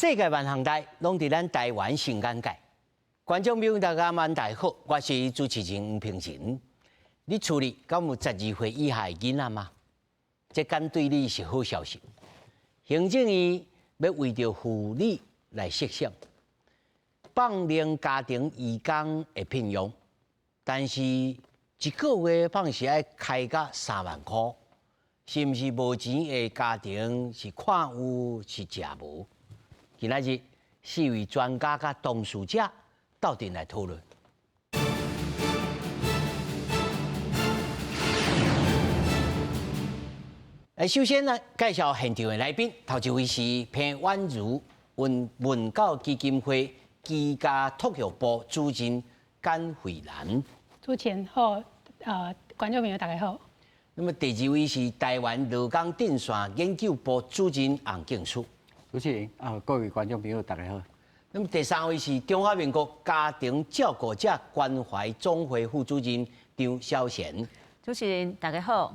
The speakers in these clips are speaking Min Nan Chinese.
世界萬項代攏佇咱台灣新眼界。觀眾朋友大家晚大好，我是主持人吳平仁。你厝裡敢有12歲以下的囡仔嗎？這敢對你是好消息。行政院欲為著婦女來設想，放領家庭移工的聘用，但是一個月放是愛開到3萬箍，是毋是無錢的家庭是看有是食無？今仔日四位專家佮當事者鬥陣來討論。來，首先呢，介紹現場的來賓，頭一位是彭婉如文文教基金會居家托育部主任簡慧蘭。主持人好，觀眾朋友大家好。那麼第二位是台灣勞工陣線研究部主任洪敬樹。主持人啊，各位觀眾朋友大家好。那麼第三位是中華民國家庭照顧者關懷總會副主任張小賢。主持人大家好。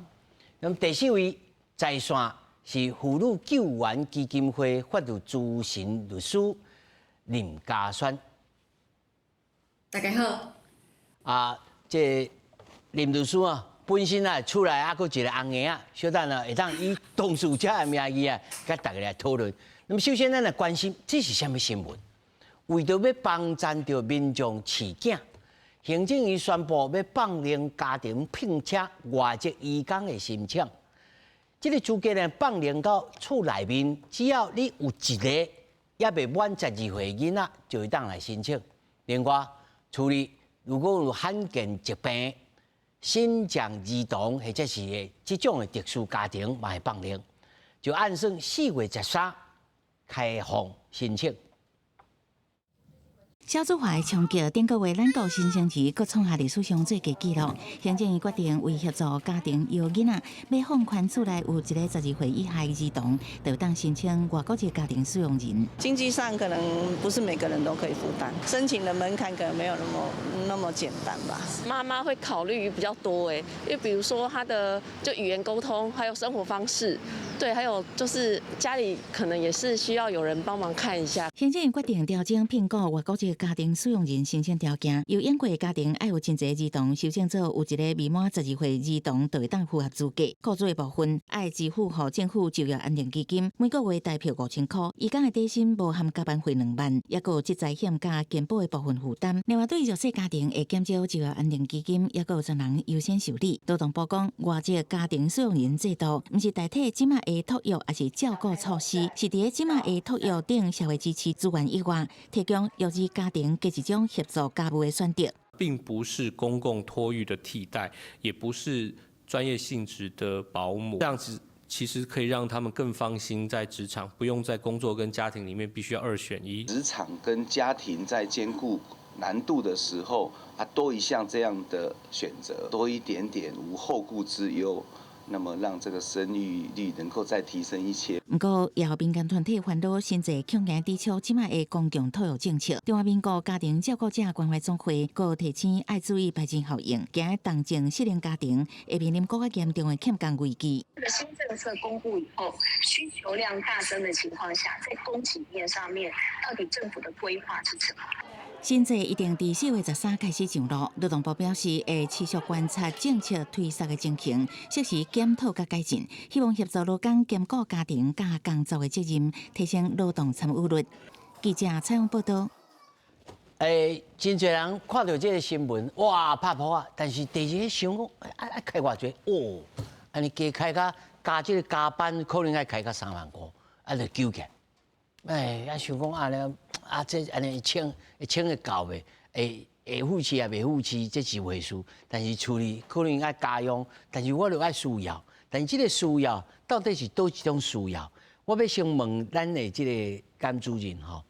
那麼第四位在線是婦女救援基金會法律諮詢律師林嘉萱。大家好。啊，這林律師啊，本身啊，厝內猶閣有一个紅嬰仔，小等啊，會當以當事者的名義啊，佮大家來討論。那麼首先，咱來關心這是啥物新聞？為著欲幫贊著民眾飼囝，行政院宣布欲放領家庭聘請外籍移工的申請。這个資格呢，放領到厝內面，只要你有一个猶未滿12歲囡仔，就會當來申請。另外，厝裡如果有罕見疾病、身障兒童或者是這種的特殊家庭，嘛會放領，就按算4月13開放申請。少子化的衝擊，頂個月咱國新生兒閣創下歷史上最低紀錄。行政院決定為協助家庭養囡仔，欲放寬厝內有一个12歲以下的兒童，就當申請外國籍家庭使用人。經濟上可能不是每個人都可以負擔，申請的門檻可能沒有那麼那麼簡單吧。媽媽會考慮比較多誒，因為比如說他的就語言溝通，還有生活方式，對，還有就是家裡可能也是需要有人幫忙看一下。行政院決定調整聘僱外國籍家庭使用人申請條件，由養過家庭愛有真濟兒童，修正做有一個未滿12歲兒童就會當符合資格。雇主的部分愛支付予政府就業安定基金，每個月代票5000箍。移工的底薪無含加班費2萬，抑閣有職災險佮健保的部分負擔。另外，對弱勢家庭會減少就業安定基金，抑閣有專人優先受理。勞動部講，外籍家庭使用人制度，毋是代替這馬的托育，抑是照顧措施，是佇咧這馬的托育等社會支持資源以外，提供弱勢家庭加一種協助家務的選擇，並不是公共托育的替代，也不是專業性質的保姆，這樣子其實可以讓他們更放心在職場，不用在工作跟家庭裡面必須要二選一。職場跟家庭在兼顧難度的時候，啊，多一項這樣的選擇，多一點點無後顧之憂。那麼讓這個生育率能夠再提升一些。毋過，也有民間團體煩惱新制強行抵觸這馬的公共托育政策。中華民國家庭照顧者關懷總會閣提醒愛注意排擠效應，驚動靜失靈家庭會面臨閣較嚴重的欠工危機。這個新政策公布以後，需求量大增的情況下，在供給面上面，到底政府的規劃是什麼？新制一定佇4月13開始上路，勞動部表示會持續觀察政策推實的情形，適時檢討佮改進，希望協助勞工兼顧家庭佮工作的責任，提升勞動參與率。記者採訪報導。欸，真濟人看著這个新聞，哇，拍噗仔！但是第二个想講，啊啊開偌濟，哦，按呢加開較加這个加班，可能愛開到3萬箍，啊，就糾結。哎，啊想講按呢，啊這按呢請會請會到袂？會會付錢抑袂付錢，這是一回事。但是厝裡可能愛家用，但是我著愛需要。但是這个需要到底是佗一種需要？我欲先問咱的這个簡主任吼，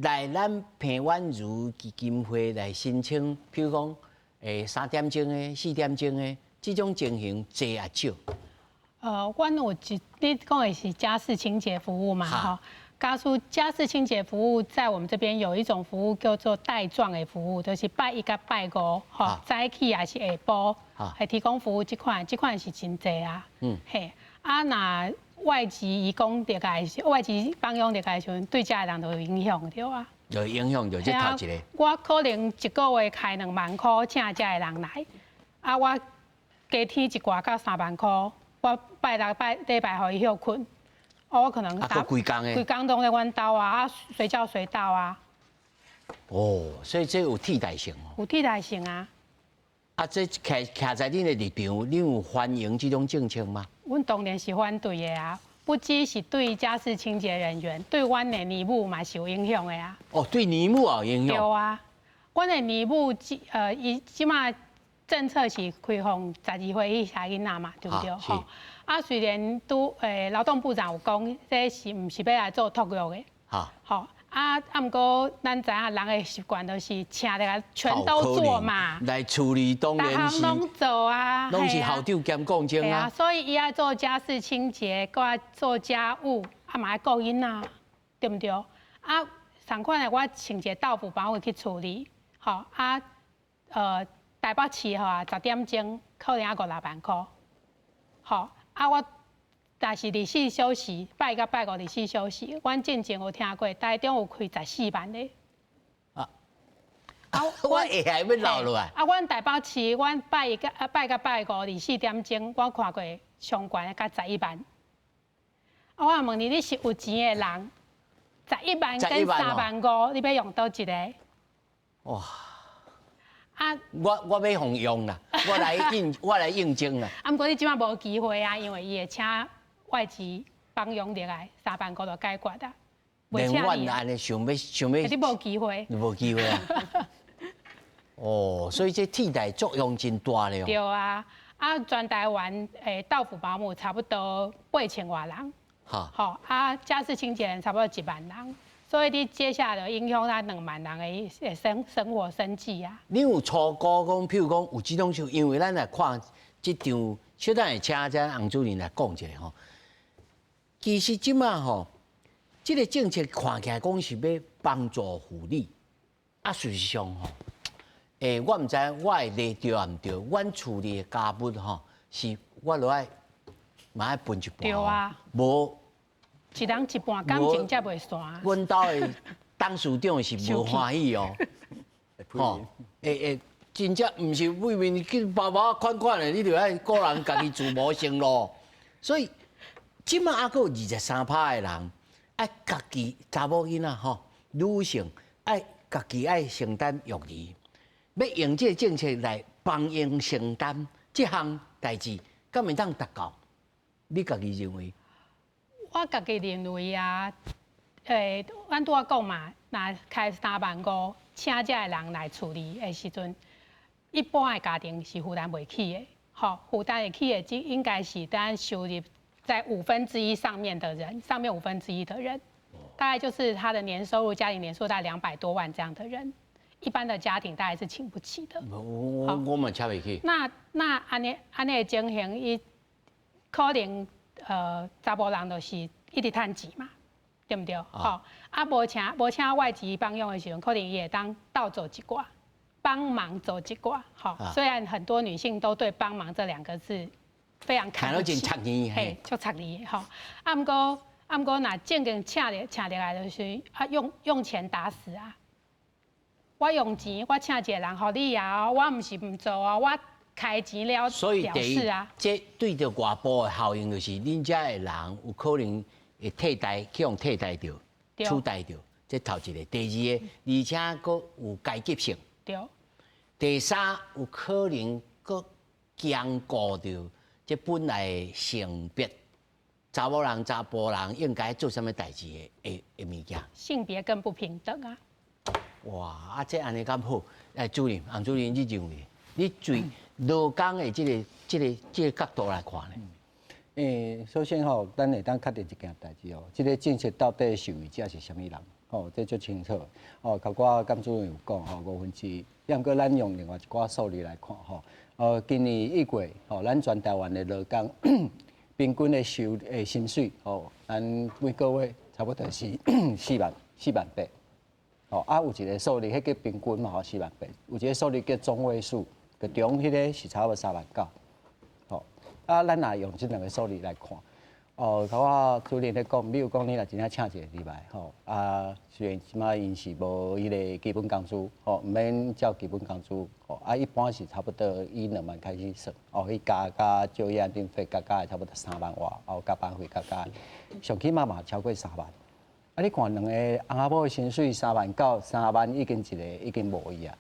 來咱彭婉如基金會來申請，譬如講，3點鐘的、4點鐘的這種情形濟抑少？阮有一，你講的是家事清潔服務嘛？吼。家事清潔服務，在我們這邊有一種服務叫做帶狀的服務，就是拜一佮拜五，吼，早起抑是下晡，會提供服務，這款這款是真濟啊。嘿，啊若外籍移工入來，外籍幫傭入來時陣，對遮的人就有影響著啊。有影響著，這頭一个。我可能一個月開2萬箍請遮的人來，啊，我加添一寡到3萬箍，我拜六拜禮拜予伊歇睏，我可能啊，閣規工的，規工攏佇阮兜啊，啊，隨叫隨到啊。哦，所以這有替代性哦。有替代性啊。啊，這徛徛在恁的立場，恁有歡迎這種政策嗎？阮當然是反對的啊！不只是對家事清潔人員，對阮的年母嘛是有影響的啊。哦，對年母也有影響。對啊，阮的年母伊這馬政策是開放12歲以下囡仔嘛，對毋對？吼。啊，雖然拄勞動部長有講，這是毋是欲來做托育的？吼。啊啊！毋過咱知影人的習慣就是請入來全都做嘛，來處理當然是攏做啊，攏是校長兼管長啊。所以伊愛做家事清潔，閣愛做家務，啊嘛愛顧囡仔，對毋對？啊，仝款的我請一个到府保姆去處理，吼啊，台北市吼10點鐘可能愛5、6萬箍，吼啊我。但是24小時，拜一佮拜五24小時，阮進前有聽過，台中有開14萬的。啊，啊，我會還欲留落來。啊，阮台北市，阮拜一佮拜佮拜五24點鐘，我看過上懸的佮十一萬。啊，我問你，你是有錢的人，十一萬跟3萬5，你欲用佗一个？哇！啊！我欲予用啦，我來應徵啦。啊，毋過你這馬無機會啊，因為伊會請外籍幫傭入來，3萬5就解決啊。連阮按呢想欲想欲，你無機會，無機會啊。哦，所以這替代作用真大咧。對啊，啊，全台灣到府保姆差不多8000外人，吼啊，家事清潔人差不多1萬人，所以你接下來影響咱2萬人的生活生計啊。你有初估講，譬如講有這種事，因為咱來看這場，小等下請這洪主任來講一下吼。其實這馬吼，這个政策看起來講是欲幫助婦女，啊，事實上吼，我毋知我會理對毋對，阮厝裡的家務吼，是我著愛嘛愛分一半。對啊。無一人一半，感情才袂散。阮兜的董事長是無歡喜哦，吼，會會真正毋是對面去包包款款的，你著愛個人家己自謀生路，所以。這馬猶閣有23%的人愛家己查某囡仔吼，女性愛家己愛承擔育兒，欲用這个政策來幫𪜶承擔這項代誌，敢會當達到？你家己認為？我家己認為啊，阮拄仔講嘛，若開3萬5，請遮的人來處理的時陣，一般的家庭是負擔袂起的，吼，負擔會起的，只應該是咱收入在1/5上面的人，上面五分之一的人，大概就是他的年收入，家庭年收入大概200多萬這樣的人，一般的家庭大概是請不起的。我嘛請袂起。那按呢按呢的情形，伊可能查埔人就是一直趁錢嘛，對毋對？吼，啊無請外籍幫傭的時陣，可能伊會當鬥做一寡，幫忙做一寡。吼，雖然很多女性都對幫忙這兩個字非常看不起，嘿，足插你的吼。啊，毋過，若正經請入來就是啊，用錢打死啊！我用錢，我請一個人予你啊，我毋是毋做啊，我開錢了所以了事啊。這對著外部的效應就是，恁遮的人有可能會替代，去予替代著、取代著。這頭一个，第二个，而且閣有階級性。第三，有可能閣兼顧著這本來的性別，查某人、查埔人應該做啥物代誌的物件。性別更不平等啊！哇，啊，這按呢敢好？哎，主任，洪主任，你認為你對勞工的這个角度來看呢？首先吼，咱會當確定一件代誌哦，這个政策到底受惠者是啥物人？吼，這足清楚。哦，頭拄甘主任有講吼，1/5。抑毋過咱用另外一寡數字來看吼，今年1月吼，咱全台灣的勞工平均的收薪水吼，咱每個月差不多是4萬4萬8。吼，啊有一个數字，彼叫平均嘛吼，4萬8。有一個數字叫中位數，其中彼个是差不多3萬9。吼，啊，咱若用這兩个數字來看，哦，頭仔主任咧講，比如講你若真正請一个入來吼，啊，雖然這擺𪜶是無彼个基本工資，吼，毋免照基本工資，吼，啊，一般是差不多以2萬開始算，哦，彼加加就業安定費加加差不多3萬外，哦，加班費加加，上起碼嘛超過三萬。啊，你看兩個翁仔某的薪水3萬到3萬，已經一个已經無伊啊。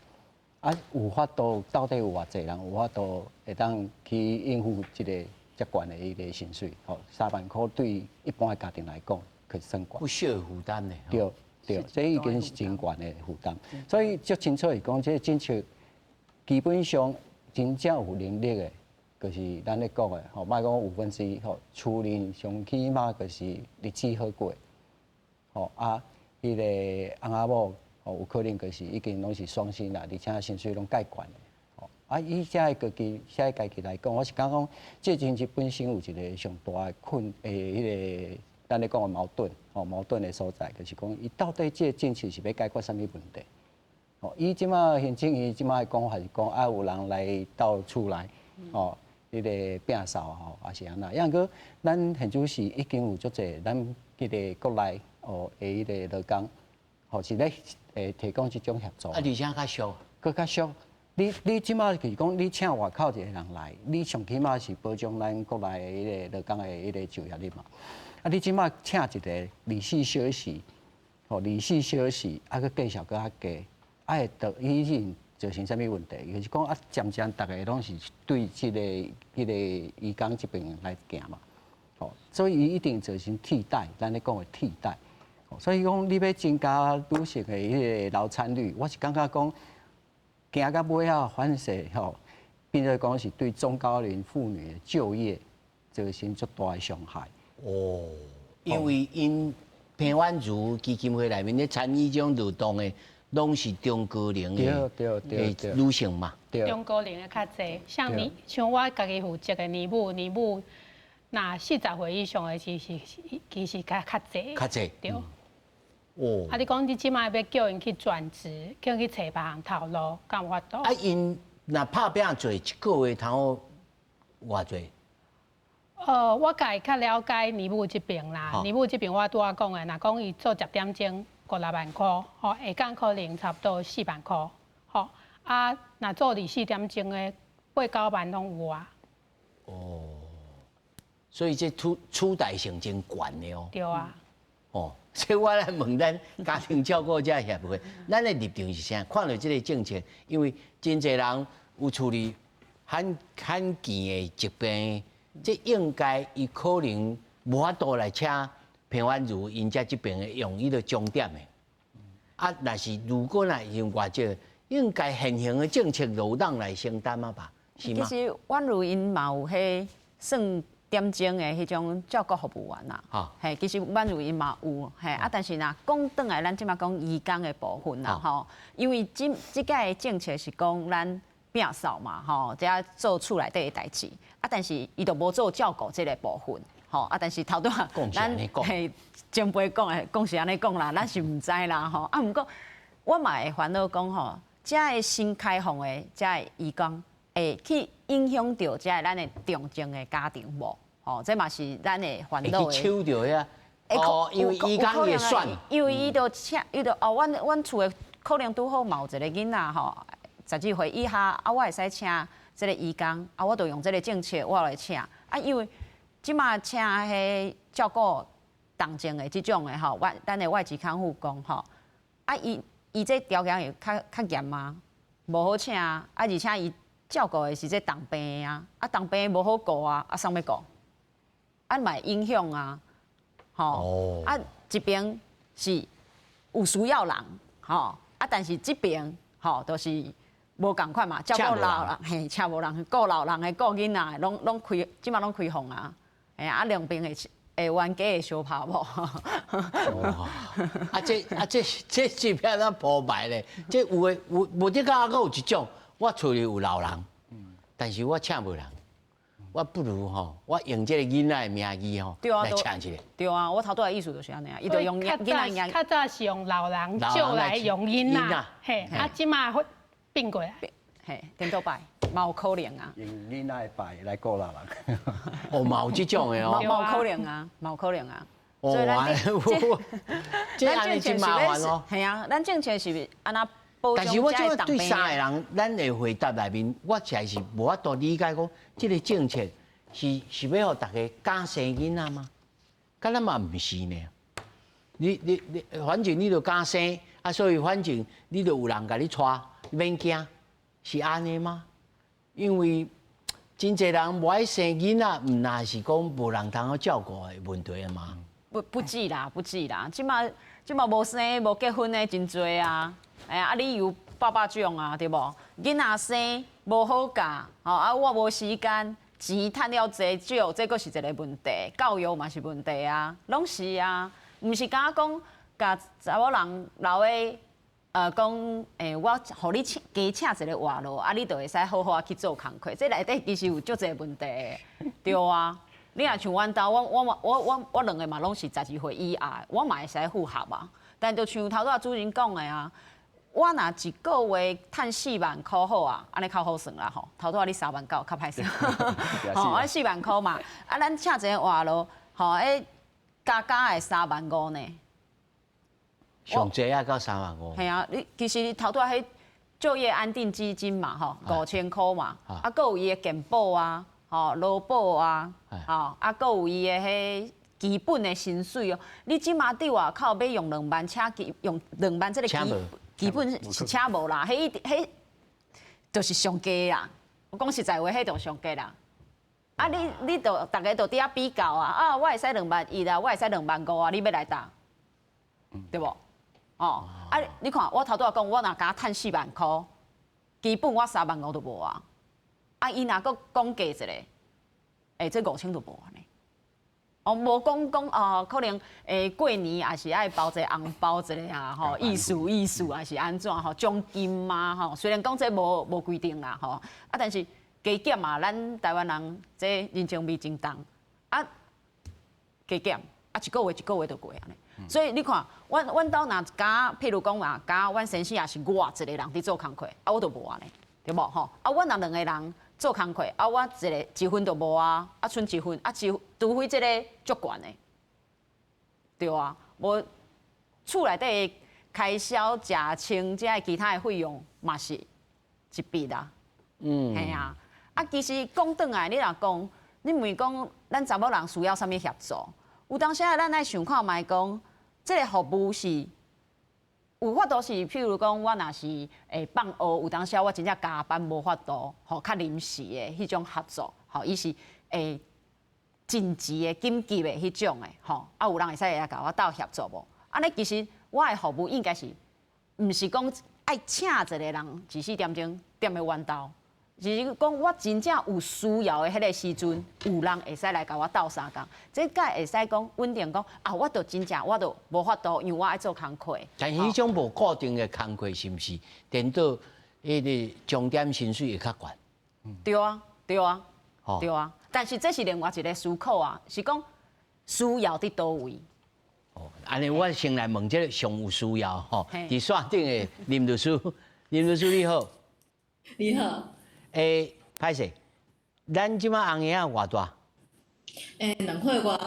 啊，有法度到底有偌濟人有法度會當去應付這个遮懸的彼个薪水？吼，3萬箍對一般的家庭來講，可算懸。不小負擔呢。對對，這已經是真懸的負擔。所以足清楚是講，這個政策基本上真正有能力的，就是咱咧講的，吼，莫講1/5，吼，厝裡上起碼就是日子好過，吼啊，彼个翁仔某，吼，有可能就是已經攏是雙薪啦，而且薪水攏蓋懸的，吼啊，以遮个家己，遮个家己來講，我是感覺講，這政策本身有一個上大的困，彼个咱咧講的矛盾，吼，矛盾的所在，就是講，伊到底這个政策是欲解決啥物問題？吼，伊這馬行政院這馬的講法是講，愛有人來到厝內，吼，彼个摒掃吼，抑是按怎？抑毋過咱現在是已經有足濟，咱彼个國內哦的彼个勞工，吼是咧提供這種協助。啊，而且較俗，閣較俗。你這馬就是講，你請外口一個人來，你上起碼是保障咱國內的彼个勞工的彼个就業率嘛。啊，你這馬請一個24小時，吼24小時，啊，閣價數閣較低，啊會導伊是造成啥物問題？就是講啊，漸漸逐个攏是對這个彼个移工這邊來行嘛，吼，所以伊一定造成替代，咱咧講的替代。所以講，你欲增加女性的彼个勞參率，我是感覺講，行到尾仔反勢吼，變做講是對中高齡婦女的就業造成足大的傷害。哦，因為𪜶彭婉如基金會內面咧參與這種勞動的，攏是中高齡的女性嘛。中高齡的較濟，像你像我家己負責的年母，年母若40歲以上的其實較濟。較濟。對。哦。啊，你講你這馬欲叫𪜶去轉職，叫𪜶去揣別項頭路，敢有法度？啊，𪜶若拍拚做一個月通好偌濟？我家己較了解年母這邊啦，年母這邊我拄仔講的，若講伊做10點鐘5、6萬箍，吼，下工可能差不多4萬箍，吼，啊，若做24點鐘的8、9萬攏有啊。哦，所以這取代性真懸的哦。對啊。哦，所以我來問咱家庭照顧者協會，咱的立場是啥？看著這个政策，因為真濟人有處理罕見的疾病。這應該伊可能無法度來請彭婉如𪜶遮這邊的用彼个鐘點的。啊，若是如果若用外籍，應該現行的政策就有當來承擔啊吧？是嗎？其實婉如𪜶嘛有彼算點鐘的彼種照顧服務員啦。嘿，其實婉如𪜶嘛有，嘿啊，但是若講轉來，咱這馬講移工的部分啦，吼，因為這這擺的政策是講咱摒掃嘛，吼，這做厝內底的代誌，啊，但是伊就無做照顧這个部分，吼，啊，但是頭拄仔咱嘿前輩講的，講是按呢講啦，咱是毋知啦，吼，啊，毋過我嘛會煩惱講吼，遮个新開放的遮个移工，會去影響著遮个咱的重症的家庭無？吼，這嘛是咱的煩惱的。會去搶著遐，哦，因為移工會選，因為伊就請，伊就哦，阮厝的可能拄好嘛有一个囡仔吼。12歲以下，啊，我會使請這个移工，啊，我就用這个政策，我來請。啊，因為這馬請彼照顧重症的這種的吼，咱的外籍看護工吼，啊，伊這條件會較嚴嗎？無好請啊，啊，而且伊照顧的是這重病啊，啊，重病無好顧啊，啊，啥欲顧？啊，嘛會影響啊，吼，啊，一邊是有需要人，吼，啊，但是這邊吼，就是無仝款嘛，照顧老人，嘿，請無人顧老人的、顧囡仔的，攏開，這馬攏開放啊，嘿，啊，兩邊會冤家會相拍無？啊，這這片怎鋪排咧？這有的有，無這個閣有一種，我厝裡有老人，但是我請無人，我不如吼，我用這个囡仔的名義吼來請一个。對啊，我頭拄仔意思就是按呢，伊就用囡仔名。較早是用老人借來用囡仔，嘿，啊，這馬變過來，嘿，顛倒擺。嘛有可能啊。用囡仔的牌來顧老人。哦，嘛有這種的哦。嘛有可能啊，嘛有可能啊。所以咱這按呢真麻煩哦。係啊，咱政策是按怎保障。但是我這對三个人，咱的回答內面，我實在是無法度理解講，這个政策是欲予大家敢生囡仔嗎？敢若嘛毋是呢。你，反正你就敢生，啊，所以反正你就有人共你帶，免驚，是按呢嗎？因為真濟人無愛生囡仔，毋若是講無人通好照顧的問題啊嘛。不止啦，不止啦，這馬無生無結婚的真濟啊，哎呀，啊理由百百種啊，對無？囡仔生無好教，吼啊我無時間，錢趁了濟少，這閣是一个問題，教育嘛是問題啊，攏是啊，毋是敢講共查某人留咧，講我予你請加請一个外勞，啊你就會使好好啊去做工課，這內底其實有足濟問題，對啊。你若像阮兜，我兩个嘛攏是12歲以下，我嘛會使符合啊。但就像頭拄仔主任講的啊，我若一个月趁4萬箍好啊，按呢較好算啦吼。頭拄仔你3萬9較歹算，吼，按4萬箍嘛。啊，咱請一个外勞，吼，彼加加會3萬5呢。上濟啊到3萬5。係啊，你其實你頭拄仔彼就業安定基金嘛，吼，5000箍嘛，啊，閣有伊的健保啊。吼，勞保啊，吼，啊，閣有伊的彼基本的薪水哦。你這馬佇外口欲用2萬請基用兩萬，這个基本是請無啦，彼彼就是上低啦。我講實在話，彼就上低啦。啊，你就逐家就佇遐比較啊，啊，我會使2萬1啦，我會使2萬5啊，你欲來佗？對無？哦，啊，你看我頭拄仔講，我若敢趁4萬箍，基本我3萬5都無啊。啊！伊若閣講加一个，欸，這5000就無按呢。哦，無講講哦，可能過年也是愛包一个紅包一个啊，吼，意思意思還是按怎吼，獎金嘛吼。雖然講這無規定啦吼，啊，但是加減嘛，咱台灣人這人情味真重啊，加減啊，一个月一个月就過按呢。所以你看，阮兜若敢，譬如講嘛，敢阮先生也是我一个人佇做工課，啊，我就無按呢，對無吼？啊，阮若兩个人做工課，啊，我一个一份就無啊，啊，賰一份，啊，除非這个足懸的，對啊，無厝內底的開銷、食穿這个其他的費用嘛是一筆啦。係啊，啊，其實講轉來，你若講，你問講咱查某人需要啥物協助？有當時啊，咱愛想看覓講，這个服務是有法度是，譬如講，我若是會放學，有當時我真正加班無法度，吼，較臨時的彼種合作，吼，伊是會緊急的、緊急的彼種的，吼，啊，有人會使來共我鬥協助無？按呢，其實我的服務應該是，毋是講愛請一个人24點鐘踮咧阮兜，是講我真正有需要的彼个時陣，有人會使來共我鬥相共，這才會使講穩定講啊，我就真正我就無法度，因為我愛做工課。但是彼種無固定的工課，是毋是顛倒彼个鐘點薪水會較懸？對啊，對啊，對啊。但是這是另外一个思考啊，是講需要佇佗位。哦，按呢我先來問這个上有需要吼，佇線頂的林律師，林律師你好。你好。欸，歹勢，咱這馬翁嬰仔偌大？欸，2歲外。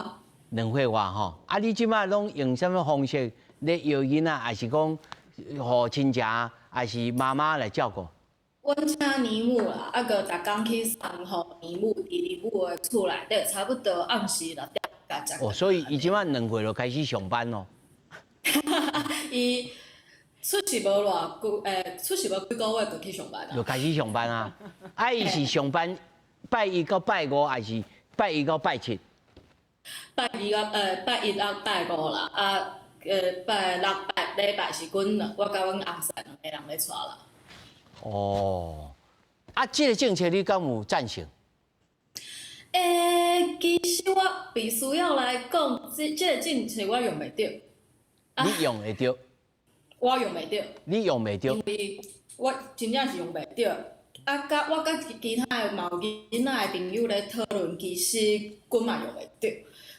2歲外吼，啊，你這馬攏用啥物方式咧養囡仔，還是講予親戚，還是媽媽來照顧？阮請奶母啦，啊，閣逐工去送予奶母佇奶母的厝內底，差不多暗時6點才。哦，所以伊這馬2歲就開始上班咯。伊出世無偌久，出世無幾个月就去上班啊。就開始上班啊！啊，伊是上班拜一到拜五，還是拜一到拜七？拜一到拜五啦，啊，拜六拜禮拜是阮我佮阮翁婿兩个人咧帶啦。哦，啊，這个政策你敢有贊成？欸，其實我必須要來講，這个政策我用袂著。你用會著？我用袂著。你用袂著？因為我真正是用袂著。啊，佮我佮其他的嘛有囡仔的朋友咧討論，其實阮嘛用袂著。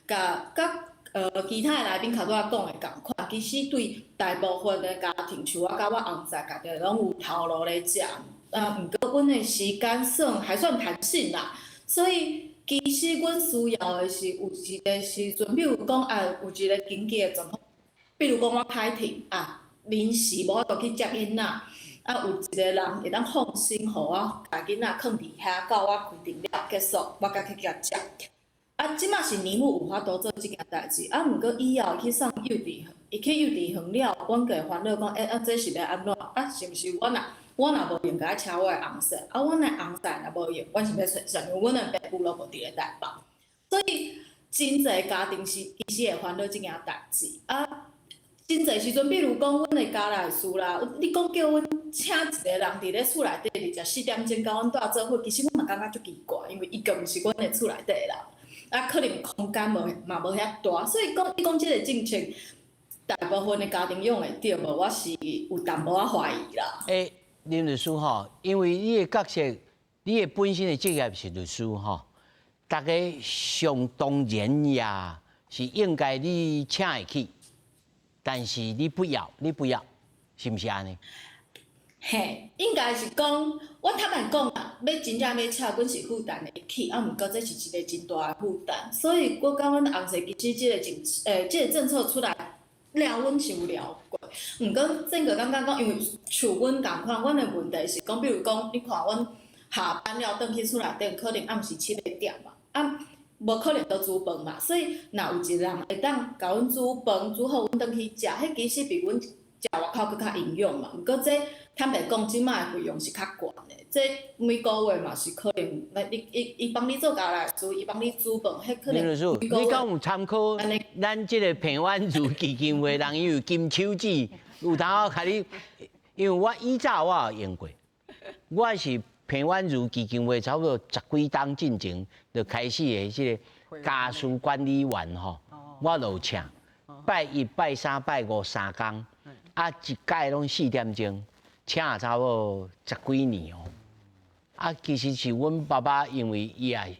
佮其他的來賓頭拄仔講的仝款，其實對大部分的家庭，像我佮我翁婿家己攏有頭路咧食。啊，毋過阮的時間算還算彈性啦，所以其實阮需要的是有一個時陣，比如講啊，有一個緊急的狀況，比如講我開庭啊，臨時無法度去接囡仔，啊，有一個人會當放心予我共囡仔囥佇遐，到我開庭了結束，我才去共接。啊，這馬是年母有法度做這件代誌，啊，毋過以後去送幼稚園，伊去幼稚園了，阮就會煩惱講，欸，啊，這是欲按怎？啊，是毋是阮若無閒，共愛請我的翁婿？啊，阮的翁婿若無閒，阮是欲揣誰？因為阮的爸母攏無佇咧台北，所以真濟家庭是其實會煩惱這件代誌。啊，真濟時陣，比如講，阮的家內事啦，你講叫阮請一個人佇咧厝內底24點鐘佮阮蹛做伙，其實阮嘛感覺足奇怪，因為伊就毋是阮的厝內底的人。啊，可能空間無嘛無遐大，所以講你講這個政策，大部分的家庭用會著無？我是有淡薄仔懷疑啦。欸，林律師吼，因為你的角色，你的本身的職業是律師吼，大家想當然呀，是應該你請會起，但是你不要，你不要，是毋是按呢？嘿，應該是講，我坦白講啦，欲真正欲請，阮是負擔會起，啊，毋過這是一個真大的負擔，所以我感覺阮翁婿其實這個政，欸，這個政策出來了，阮是有聊過。毋過整個感覺講，因為像阮仝款，阮的問題是講，比如講，你看阮下班了轉去厝內底，可能暗時7、8點嘛，啊，無可能閣煮飯嘛，所以若有一個人會當共阮煮飯，煮好阮轉去食，彼其實比阮食外口閣較營養嘛。毋過這坦白講，這馬的費用是較懸的，這每個月嘛是可能，來伊伊伊幫你做家內事，伊幫你煮飯，彼可能林律師，你敢有參考咱這個彭婉如基金會人伊有金手指，有當共你，因為我以早我有用過，我是彭婉如基金會差不多十幾冬進前就開始的這個家事管理員吼，我就有請，拜一、拜三、拜五三工，啊，一擺攏4點鐘。請差不多十幾年哦，啊，其實是阮爸爸因為伊也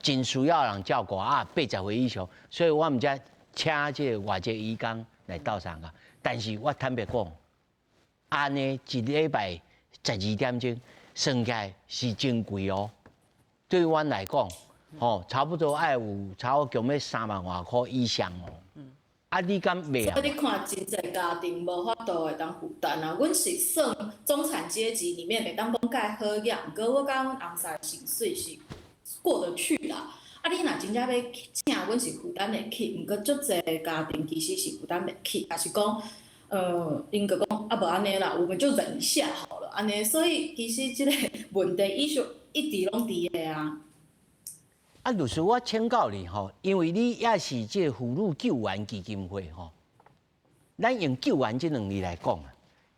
真需要人照顧啊，80歲以上，所以我們才請這個外籍移工來鬥相共。但是我坦白講，按呢一禮拜12點鐘算起來是真貴哦。對阮來講，吼，差不多愛有差不多共欲3萬外箍以上哦。啊！你敢袂啊？所以你看，真濟家庭無法度會當負擔啊。阮是算中產階級裡面，袂當講蓋好額，毋過我感覺阮翁婿薪水是過得去啦。啊，你若真正欲請，阮是負擔會起，毋過足濟家庭其實是負擔袂起，抑是講，𪜶就講啊無按呢啦，我們就忍一下好了，按呢。所以其實這個問題一直一直攏佇的啊。啊，律師，我請教你吼，因為你也是這個婦女救援基金會吼，咱用救援這兩字來講啊，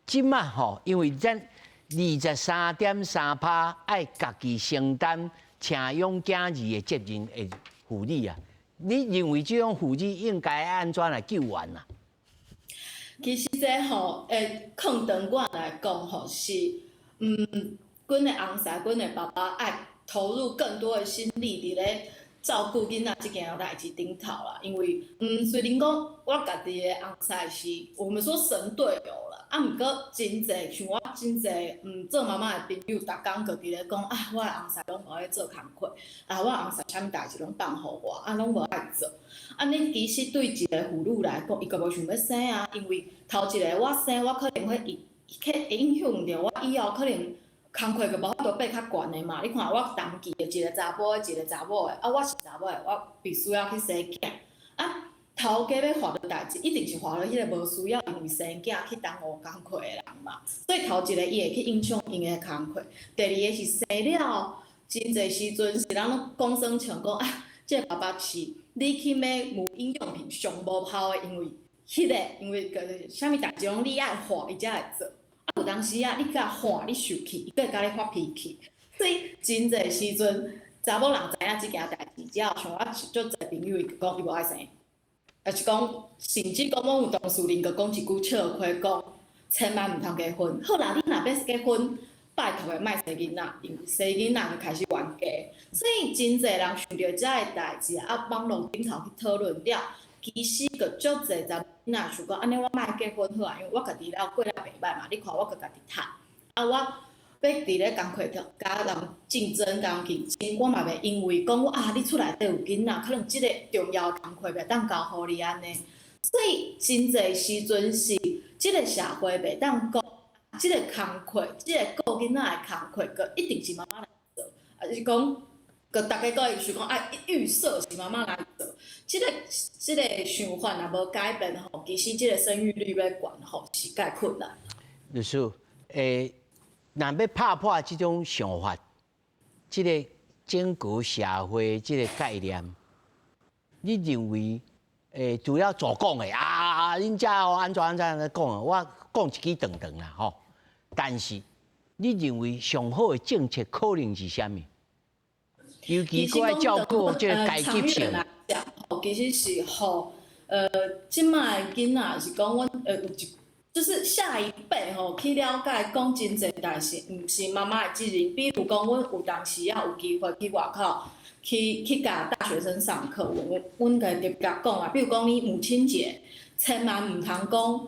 這馬吼，因為咱23.3%愛家己承擔請養囝兒的責任的婦女啊，你認為這種婦女應該按怎來救援啊？其實這吼，會囥長遠來講吼，是阮的翁婿、阮的爸爸愛投入更多的心力佇咧照顧囡仔這件代誌頂頭啦，因為雖然講我家己的翁婿是我們說神隊友啦，啊，毋過真濟像我真濟做媽媽的朋友，逐工就佇咧講啊，我的翁婿攏無愛做工課，啊，我翁婿啥物代誌攏放予我，啊，攏無愛做。按呢其實對一個婦女來講，伊就無想欲生啊，因為頭一个我生，我可能會去影響著我以後可能。工課就無法度爬較懸的嘛，你看我同期的一個查埔的，一個查某的，啊，我是查某的，我必須要去生囝。啊，頭家欲負的代誌，一定是負予彼個無需要因為生囝去耽誤工課的人嘛。所以頭一個伊會去影響𪜶的工課，第二个是生了，真濟時陣是人攏講耍笑講啊，這個爸爸是你去買母嬰用品上無效的，因為彼個因為個啥物代誌攏你愛喊，伊才會做。啊，有當時啊，你共喊你受氣，伊閣會共你發脾氣。所以真濟時陣，查某人知影這件代誌之後，像我足濟朋友，伊就講伊無愛生，抑是講甚至講阮有同事恁閣講一句笑話，講千萬毋通結婚。好啦，你若欲結婚，拜託的莫生囡仔，因為生囡仔就開始冤家。所以真濟人想著這个代誌，啊，網路頂頭去討論了，其實閣足濟查某囡仔想講，按呢我莫結婚好啊，因為我家己了過了袂䆀嘛。你看我閣家己趁，啊我欲欲佇咧工課頭佮人競爭、共人競爭，我嘛袂因為講啊，你厝內底有囡仔，可能這個重要的工課袂當交予你按呢。所以真濟時陣是這個社會袂當講，這個工課，這個顧囡仔的工課，閣一定是媽媽來做，抑是講，閣逐家閣會想講啊，預設是媽媽來做。這個想法若無改變吼，其實這個生育率欲懸吼是較困難。律師，若欲拍破這種想法，這個整個社會這個概念，你認為？除了做講的啊，恁遮哦按怎按怎按呢講，我講一支長長啦吼。但是，你認為上好的政策可能是啥物？尤其閣愛照顧這個階級性。其實是予這擺的囡仔是講阮有一，就是下一輩吼去了解講真濟代誌，毋是媽媽的責任。比如講，阮有當時仔有機會去外口。去共大學生上課，阮共特別講啊，比如講你母親節，千萬毋通講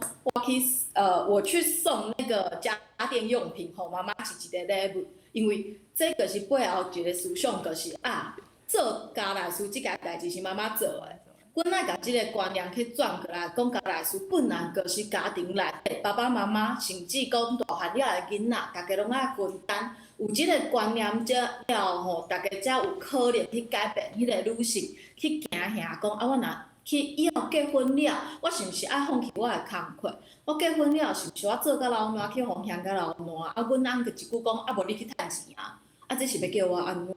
我去送那個家電用品，予媽媽是一個禮物，因為這個是背後一個思想，就是啊，做家內事這件代誌是媽媽做的。阮愛共這個觀念去轉過來，講家內事本來就是家庭內底爸爸媽媽，甚至講大漢了的囡仔，大家攏愛分擔。有這個觀念才了後，大家才有可能去改變彼個女性去驚嚇講啊，我若去以後結婚了，我是毋是愛放棄我的工課？我結婚了，是毋是我做甲老爛去予嫌甲老爛？啊，阮翁閣一句講啊，無你去趁錢啊？啊，這是欲叫我按怎？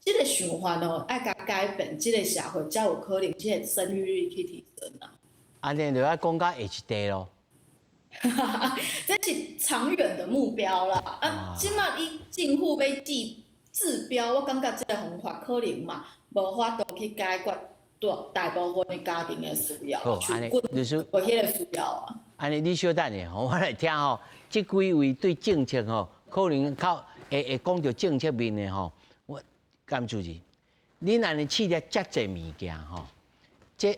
這個想法哦，愛共改變，這個社會才有可能這個生育率去提升啊。按呢就愛講到下一代囉。這是長遠的目標啦。啊，這馬以政府欲治標，我感覺這個方法可能嘛，無法度去解決大大部分的家庭的需要。好，按呢，律師，無彼個需要啊。按呢，你小等下吼，我來聽吼，這幾位對政策吼，可能較會講著政策面的吼，我甘主任，恁按呢試了遮濟物件吼，這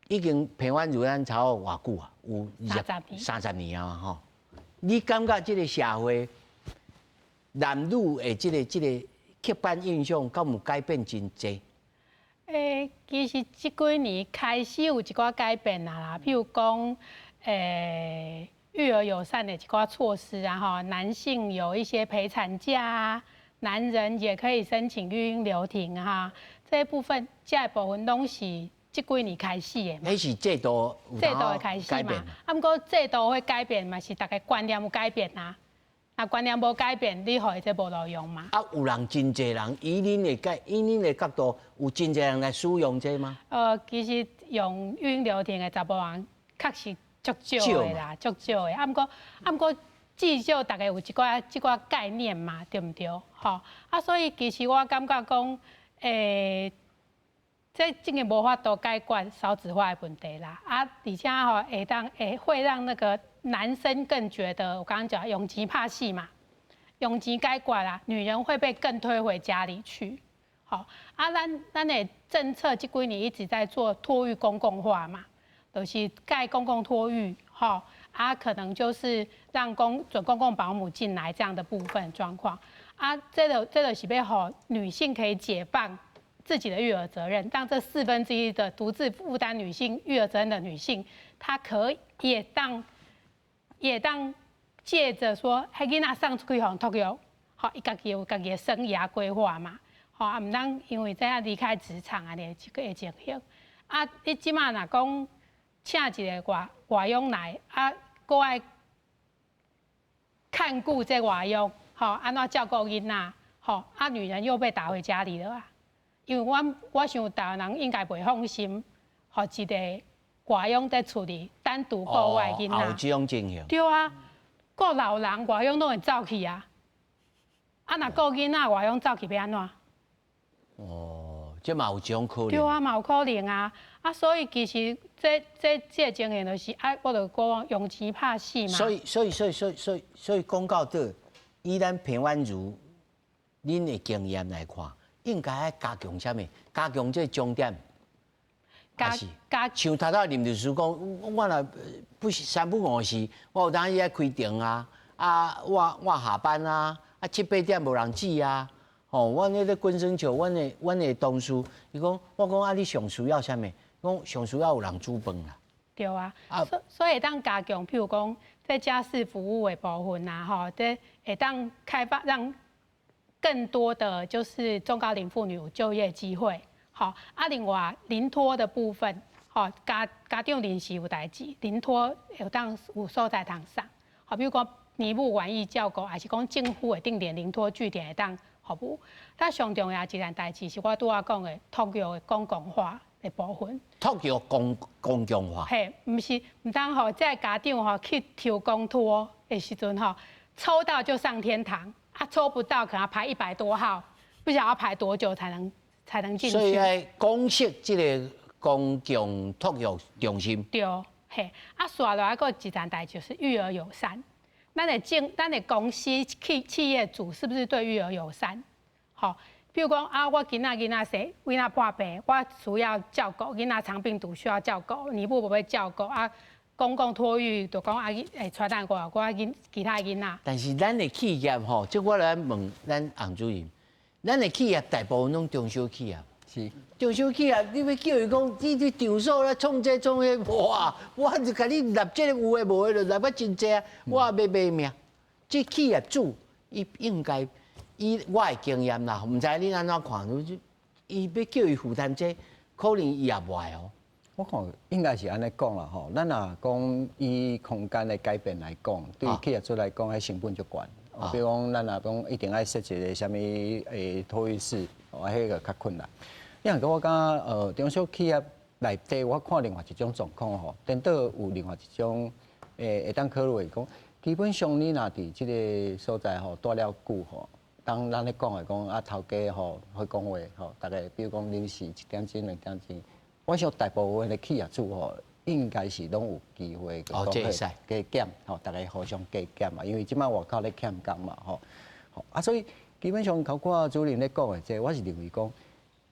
已經彭婉如咱差不多偌久啊？有20、30年啊吼。你感覺這個社會男女的這個刻板印象，敢有改變真濟？其實這幾年開始有一寡改變啊啦，譬如講，育兒友善的一寡措施啊，吼，男性有一些陪產假啊，男人也可以申請育嬰留停哈，這一部分這一部分攏是這幾年開始的。彼是制度制度的開始嘛？啊，毋過制度會改變嘛，是逐家觀念有改變啊。若觀念無改變，你予伊這無路用嘛？啊，有人真濟人以恁的角度，有真濟人來使用這嗎？其實用育嬰留停的查埔人確實足少的啦，足少的。啊，毋過，至少逐家有這寡概念嘛，對毋對？吼，啊，所以其實我感覺講，這真的無法度解決少子化的問題啦。啊，而且吼會當會讓那個男生更覺得，我剛剛講用錢拍死嘛，用錢解決啦，女人會被更推回家裡去。好，啊，咱的政策這幾年一直在做托育公共化嘛，就是蓋公共托育，吼，啊，可能就是讓準公共保姆進來這樣的部分狀況。啊，這個是欲予女性可以解放自己的育兒責任，讓這1/4的獨自負擔女性育兒責任的女性，她可以也當借着說，彼囡仔送出去予人托育，好，伊家己有家己的生涯規劃嘛，吼，啊，毋通因為這樣離開職場按呢這個情形。啊，你這馬若講請一個外傭來，啊，閣愛看顧這外傭，吼，按怎照顧囡仔，吼，啊，女人又被打回家裡了啊。因為我想台灣人應該袂放心，予一個外傭佇厝裡單獨顧我的囡仔。有這種情形。對啊，顧老人外傭攏會走去啊。啊，若顧囡仔外傭走去欲按怎？哦，這嘛有這種可能。對啊，嘛有可能啊。啊，所以其實這個情形就是啊，我就講用錢拍死嘛。所以講到底，以咱彭婉如恁的經驗來看，應該愛加強啥物？加強這個終點，加加像頭頭林律師講，我若不是三不五時，我有當時愛開庭啊，啊，我下班啊，啊七八點無人煮啊，吼，阮彼咧滾耍笑，阮的同事，伊講，我講啊，你上需要啥物？講上需要有人煮飯啦。對啊，所以會當加強，譬如講在家事服務的部分啊，吼，這會當開發讓更多的就是中高齡婦女有就業機會。好，啊，另外臨托的部分，吼，家長臨時有代誌，臨托會當有所在通送。好，比如講尼母願意照顧，抑是講政府的定點臨托據點會當服務。但上重要一件代誌是我拄仔講的托育的公共化的部分。托育公共化。嘿，毋是毋當吼，這个家長吼去抽公托的時陣吼，抽到就上天堂，啊，抽不到可能要排100多號，不曉得要排多久才能進去。所以愛公設這个公共托育中心。對，嘿，啊，紲落來閣一件代誌就是育兒友善。咱的公司企業主是不是對育兒友善？好，比如講啊，我今仔囡仔生，囡仔破病，我需要照顧，囡仔腸病毒需要照顧，尼母無欲照顧啊，公共托育就講啊，會傳染過我囡其他囡仔。但是咱的企業吼，這我來問咱洪主任，咱的企業大部分攏中小企業。中小企業，你欲叫伊講，你佇場所咧創這創彼，哇！我就共你立這个有的無的，就立啊真濟啊，我也欲賣命。這企業主伊應該以我的經驗啦，毋知你按怎看？伊欲叫伊負擔這個，可能伊也無愛哦。我看應該是按呢講啦吼，咱若講以空間的改變來講，對企業主來講，彼成本足懸。比如講，咱若講一定愛設一个啥物托育室，哦，彼個較困難。因為我感覺中小企業內底，我看另外一種狀況吼，顛倒有另外一種會當考慮講，基本上你若佇這个所在吼蹛了久吼，當咱咧講的講啊，頭家吼會講話吼，逐家比如講臨時一點鐘、2點鐘，我想大部分的企業主吼，應該是攏有機會哦，這會使加減吼，逐家互相加減嘛，因為這擺外口咧欠工嘛吼，啊，所以基本上包括主任咧講的這個，我是認為講，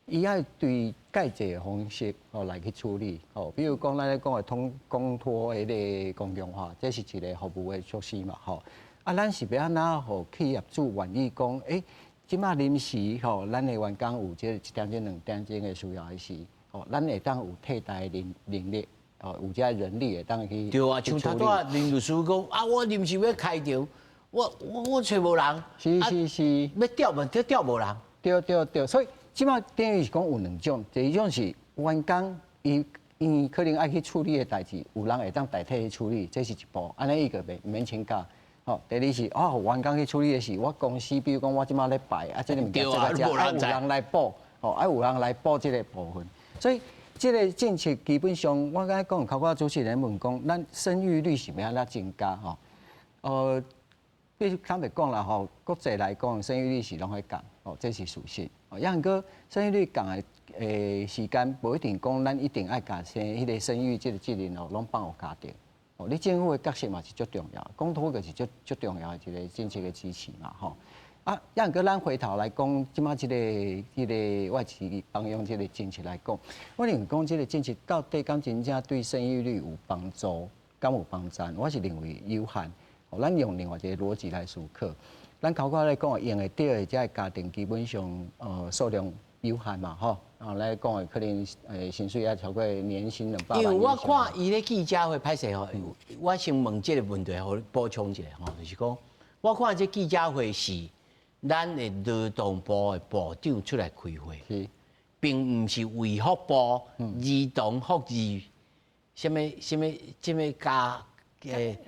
伊愛對蓋制的方式吼來去處理吼，比如講咱咧講的通公托彼个公共化，這是一个服務的措施嘛吼。啊，咱是欲按怎予企業主願意講，這擺臨時吼，咱的員工有這一點鐘、2點鐘的需要的時，吼，咱會當有替代的人力，哦，有這人力會當去。對啊，像頭拄仔林律師講，啊，我臨時欲開場，我揣無人，欲調嘛，調無人。對對對，所以這擺等於是講有兩種，第一種是員工伊可能愛去處理的代誌，有人會當代替去處理，這是一步，按呢伊就袂免請假。吼，第二是哦，員工去處理的是我公司，比如講我這擺咧排啊，這个物件這个這，愛有人來補，吼，愛有人來補這个部分。所以這个政策基本上，我剛才講，包括主持人問講，咱生育率是欲按怎增加吼？必須坦白講啦吼，國際來講，生育率是攏會降，哦，這是事實。哦，抑毋過生育率降的時間，無一定講咱一定愛共生彼个生育這个責任哦，攏放予家庭。哦，你政府的角色嘛是足重要，公托就是足重要的一个政策的支持嘛，吼。啊，抑毋過咱回頭來講，這擺這个外籍幫傭這个政策來講，我認為講這个政策到底敢真正對生育率有幫助，敢有幫贊？我是認為有限。咱用另外一个邏輯來思考，咱頭拄咧講用會著的這个家庭基本上數量有限嘛，吼。啊，來講的可能薪水要超過年薪200萬。因為我看伊咧記者會歹勢吼，我先問這个問題，予你補充一下吼，就是講我看這記者會是咱的勞動部的部長出來開會，並毋是衛福部兒童福利啥物啥物啥物家。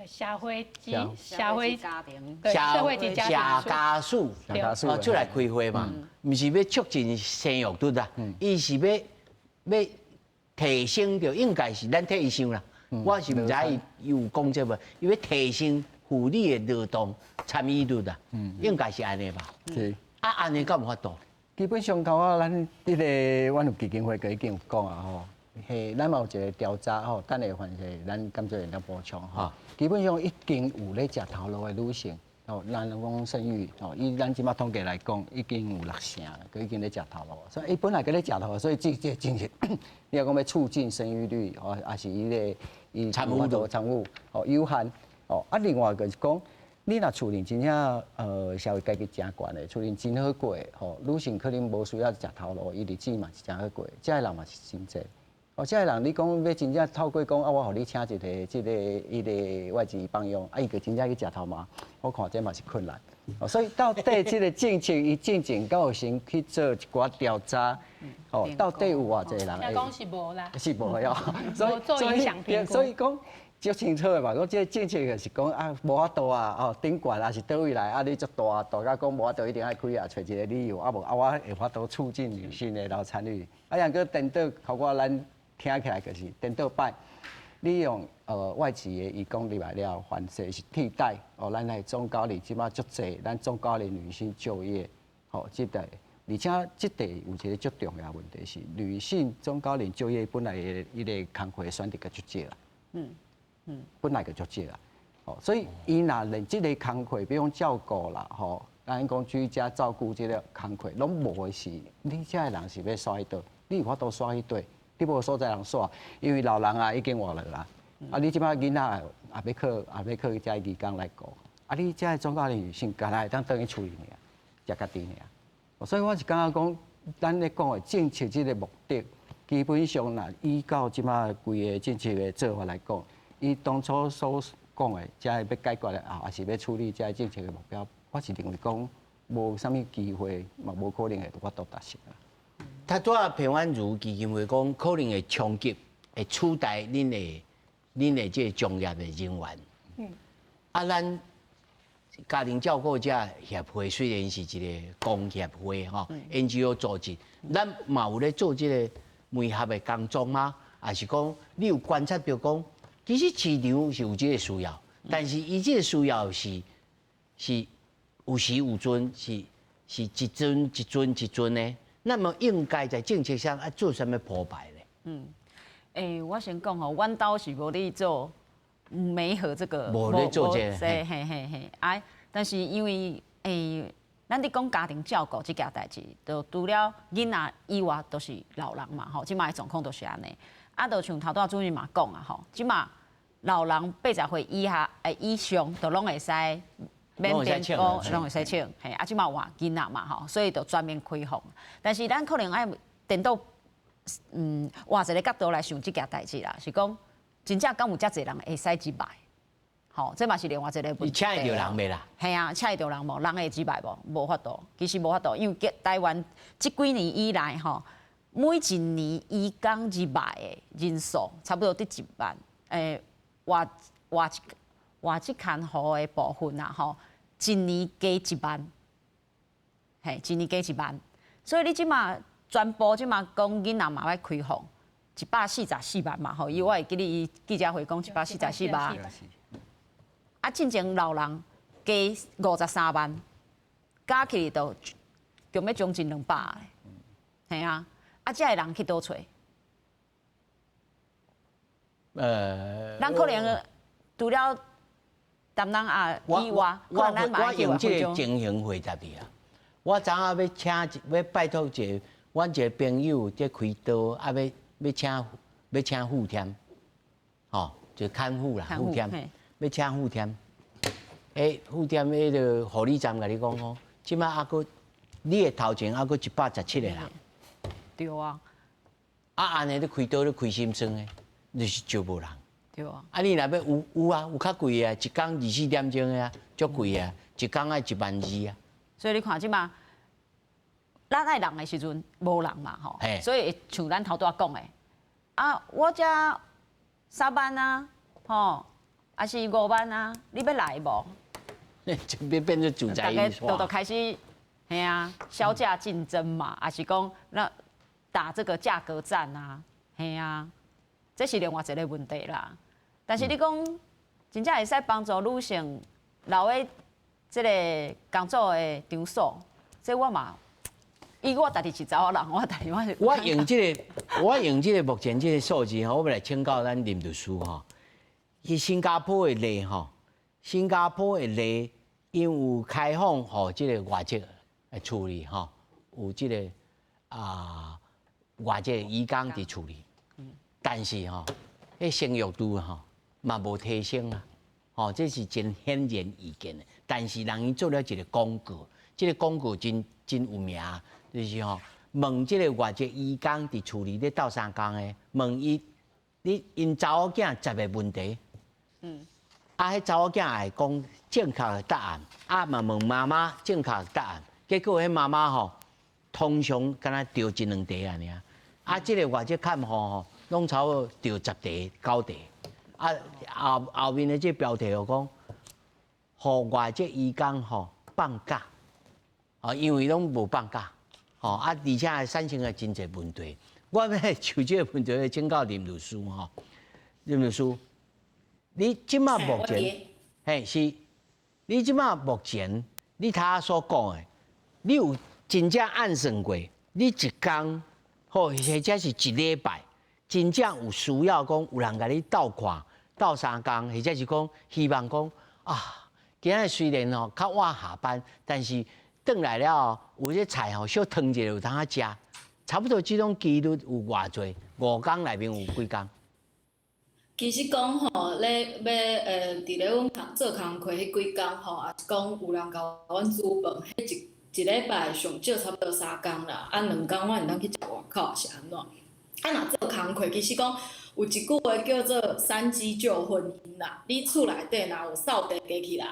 社會家庭，社會及社家署哦出來開會嘛，毋是欲促進生育率啊，伊是欲提升著，應該是咱替伊想啦。我是毋知伊有講這無，伊欲提升婦女的勞動參與率啊，應該是按呢吧？是。啊，按呢敢有法度？基本上，頭仔咱彼个阮有基金會就已經有講啊吼。嘿，咱嘛有一个調查吼，等下反正咱甘做會當補充吼。基本上已經有咧食頭路的女性，吼，咱講生育，吼，以咱這擺統計來講，已經有六成，佫已經咧食頭路，所以伊本來佫咧食頭路，所以這政策，你若講欲促進生育率，吼，抑是伊個伊參與度參與，吼有限，吼，啊，另外就是講，你若厝裡真正社會階級誠懸的，厝裡真好過，吼，女性可能無需要食頭路，伊日子嘛是誠好過，這个人嘛是真濟。哦，這个人你講欲真正透過講啊，我予你請一个這个彼个外籍幫傭，啊，伊就真正去食頭毛，我看這嘛是困難。哦，所以到底這个政策伊進前敢有先去做一寡調查？哦，到底有偌濟人？聽講是無啦。是無喲，所以做影響評估。所以講。足清楚的嘛，講這个政策就是講啊，無法度啊，哦，頂懸抑是佗位來啊，你足大，大甲講無法度一定愛開啊，揣一个理由啊無啊，我會法度促進女性的勞參與。啊，毋過顛倒，包括咱聽起來就是顛倒擺，你用外籍的移工入來了，凡勢是替代哦，咱來中高齡這馬足濟，咱中高齡女性就業，吼，這個而且這塊有一个足重要問題是，女性中高齡就業本來的彼个工課選擇較足少啦。本來就足少啦，哦，所以伊若連這个工課，比如講照顧啦，吼，咱講居家照顧這个工課攏無的時，你這个人是欲徙去佗？你有法度徙去佗？你無所在通徙，因為老人啊已經活落啦，啊，你這擺囡仔也欲靠，也欲靠這義工來顧，啊，你這个中高齡女性，干焦會當轉去厝裡爾，食家己爾，所以我是感覺講，咱咧講的政策這个目的，基本上若依照這擺規个政策的做法來講。伊當初所講的，這个欲解決的啊，抑是欲處理這个政策的目標，我是認為講無啥物機會，嘛無可能會有法度達成。他拄仔彭婉如基金會講，可能會衝擊，會取代恁的這个專業的人員。啊，咱家庭照顧者協會雖然是一个公協會吼，NGO 組織，咱嘛有咧做這个媒合的工作嗎？抑是講你有觀察著講？其實市場是有這个需要，但是伊這个需要是有時有陣，是一陣一陣一陣的。那麼應該在政策上愛做啥物鋪排咧？欸，我先講吼，阮兜是無咧做媒合這个，無咧做這个，嘿嘿嘿，啊，但是因為咱佇講家庭照顧這件代誌，就除了囡仔以外，都是老人嘛，吼，這擺的狀況都是按呢。啊，就像頭拄仔主任嘛講啊，吼，這馬老人80歲以下以上，就攏會使免評估，攏會使請，嘿，啊，這馬換囡仔嘛，吼，所以就全面開放。但是咱可能愛顛倒，換一个角度來想這件代誌啦，是講真正敢有遮濟人會使入來？吼，這嘛是另外一个問題。你請會著人袂啦？嘿啊，請會著人無？人會入來無？無法度，其實無法度，因為台灣這幾年以來，吼，每一年移工入來的人數差不多佇1萬，外外外籍看護的部分啊，吼，一年加一萬，嘿，一年加一萬，所以你這馬全部這馬講囡仔嘛欲開放，144萬嘛，吼，伊我會記得伊記者會講144萬，啊，進前老人加53萬，加起來就欲將近200，嘿啊。啊，這个人去佗揣？咱可能除了東南亞以外，可能我用這个情形回答你啊。我昨下欲請，欲拜託一个，阮一个朋友佇開刀，啊，欲請欲請護添，吼，就看護啦，護添，欲請護添。欸，護添彼个護理站共你講吼，這擺猶閣你的頭前猶閣117个人。對啊，啊，按呢你開刀你開心酸的，就是招無人。對啊。啊，你若欲有有啊，有較貴的，一工24點鐘的啊，足貴的，一工愛1萬2啊。所以你看這馬，咱愛人的時陣無人嘛吼，所以像咱頭拄仔講的，啊，我這3萬啊，吼，抑是5萬啊，你欲來無？這變變做住宅。大家都開始，嘿啊，削價競爭嘛，抑是講那。打這個價格戰啊，嘿啊，這是另外一个問題啦。但是你講真正會使幫助女性留佇這个工作的場所，這我嘛，以我家己是查某人，我家己我是。我用這个目前這个數字吼，我欲來請教咱林律師吼。去新加坡的例吼，新加坡的例，𪜶有開放予這个外籍來處理吼，有這个啊。外籍移工佇厝裡，但是吼，彼生育率吼嘛無提升啊，吼，這是真顯然易見的。但是人伊做了一个廣告，這個廣告真真有名，就是吼問這個外籍移工佇厝裡咧鬥相共的，問伊你𪜶查某囝十个問題，啊，彼查某囝會講正確的答案，啊嘛問媽媽正確的答案，結果彼媽媽吼通常敢若著一兩題按呢，啊，這個外籍看護吼，攏差不多著十題九題，啊後後面的這個標題就講，予外籍移工吼放假，哦，因為攏無放假，吼啊，而且還產生了真濟問題。我欲就這個問題請教林律師吼，林律師，你這馬目前，嘿是，你這馬目前，你頭仔所講的，你有真正按算過，你一工，或或者是一禮拜，真正有需要講有人共你鬥看、鬥相共，或者是講希望講啊，今仔雖然吼較晚下班，但是轉來了後有這菜吼小湯一下有通食，差不多這種幾率有偌濟？五工內面有幾工？其實講吼，咧欲佇咧阮做工課彼幾工吼，抑是講有人共阮煮飯，彼一一禮拜上少差不多三工啦，啊兩工我會當去食外口是按怎？啊若做工課，其實講有一句話叫做“三機救婚姻”啦。你厝內底若有掃地機器人，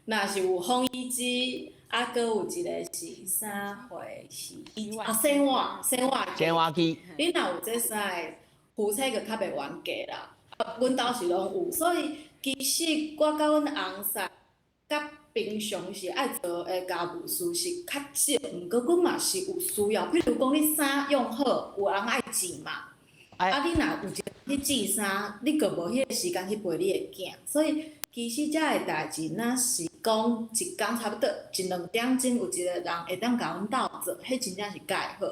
若是有烘衣機，啊，閣有一個是啥貨是啊洗碗洗碗洗碗機。你若有這三个，夫妻就較袂冤家啦。啊，阮兜是攏有，所以其實我佮阮翁婿佮平常時愛做的家務事是較少，毋過阮嘛是有需要。比如講，你衫用好，有人愛剪嘛，啊，你若有一個去剪衫，你閣無彼個時間去陪你的囝，所以其實這个代誌，若是講一工差不多一兩點鐘有一個人會當共阮鬥做，彼真正是蓋好。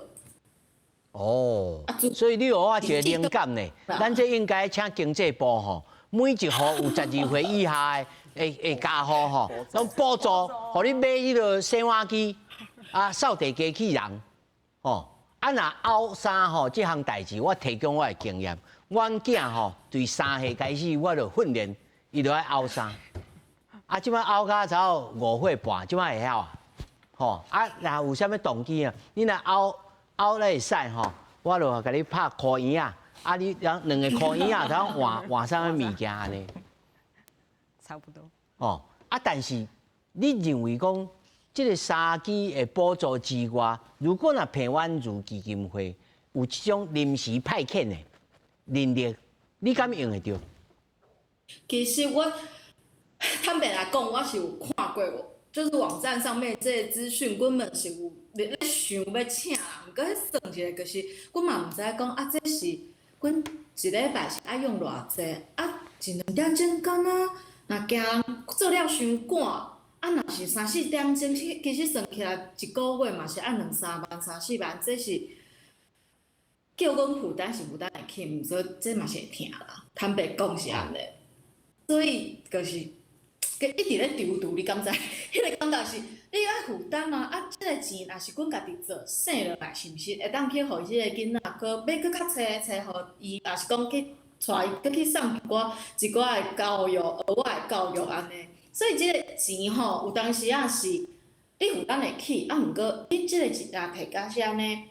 哦，所以你予我一個靈感呢，咱這應該請經濟部吼，每一戶有十二歲以下的的家戶吼，攏補助，予你買彼个洗碗機啊、掃地機器人，吼，啊若漚衫吼，這項代誌我提供我的經驗，阮囝吼對三歲開始我就訓練，伊就愛漚衫，啊，這擺漚到差不多五歲半，這擺會曉啊，吼，啊，若有啥物動機啊，你若漚漚咧會使吼，我就共你拍箍圓仔，啊，你兩兩个箍圓仔，通換換啥物物件按呢？差不多。哦，啊，但是你認為講這個三機的補助之外，如果若彭婉如基金會有這種臨時派遣的人力，你敢用會著？其實我坦白來講，我是有看過，就是網站上面這個資訊，根本是有咧想欲請人，毋過彼算一下，就是阮嘛毋知講啊，這是阮一禮拜是愛用偌濟啊，一兩點鐘敢若若驚人做了傷趕，啊，若是三四點鐘，其實算起來一個月嘛是愛兩三萬、三四萬，這是叫阮負擔是負擔會起，毋過這嘛是會疼啦，坦白講是按呢，所以就是。一直咧躊躇，你敢知？彼个感覺是，你愛負擔啊！啊，這個錢若是阮家己做，省落來是毋是會當去予這个囡仔，閣欲閣較冊冊予伊，抑是講去帶伊，閣去送一寡一寡的教育，額外的教育按呢。所以這个錢吼，有當時仔是你負擔會起，啊，毋過你這个錢若提甲是按呢，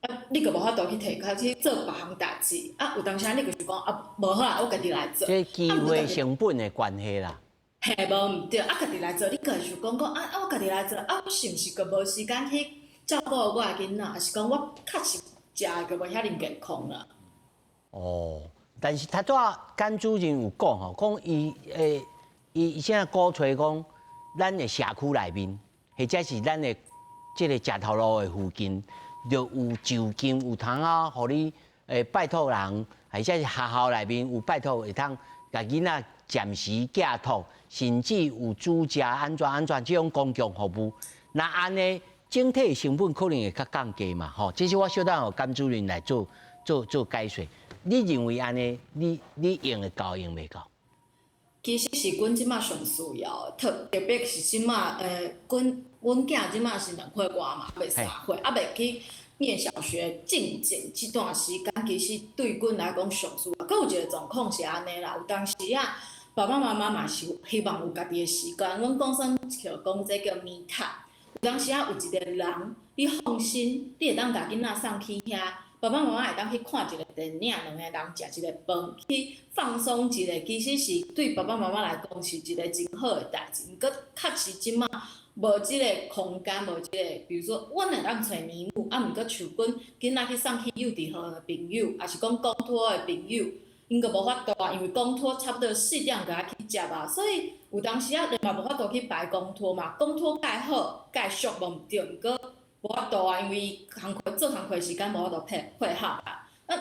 啊，你閣無法度去提較去做別項代誌，啊，有當時仔你就是講啊，無好啊，我家己來做。這機會成本的關係啦。嘿，無毋對，啊，家己來做，你閣會想講講啊啊，我家己來做，啊，我是毋是閣無時間去照顧我的囡仔，抑是講我確實食的閣無遐爾健康啦？哦，但是頭拄仔甘主任有講吼，講伊欸伊現在鼓吹講，咱的社區內面，或者是咱的這个食頭路的附近，就有就近有通啊，予你欸拜託人，或者是學校內面有拜託會通共囡仔暫時寄託，甚至有煮食按怎按怎這種公共服務，若按呢整體成本可能會較降低嘛，吼，這是我小等予甘主任來做做做解說。你認為按呢，你你用會夠用袂夠？其實是阮這馬上需要的，特特別是這馬，阮阮囝這馬是兩歲外嘛，欲三歲，猶未去念小學進前這段時間，其實對阮來講上需要。閣有一個狀況是按呢啦，有當時仔，爸爸妈妈嘛是希望有家己的时間。阮講算叫講這叫 me time。有當時仔有一個人，你放心，你會當共囡仔送去遐，爸爸媽媽會當去看一个電影，兩個人食一个飯，去放鬆一下，其實是對爸爸媽媽來講是一個真好的代誌。毋過確實這馬無這个空間，無這个，比如說，阮會當揣保姆，啊，毋過像阮囡仔去送去幼稚園的朋友，抑是講公托的朋友，𪜶閣無法度啊，因為公托差不多4點就愛去接啊，所以有當時仔嘛無法度去排公托嘛，公托蓋好蓋俗無毋對，毋過無法度啊，因為工課做工課時間無法度配合啊。啊，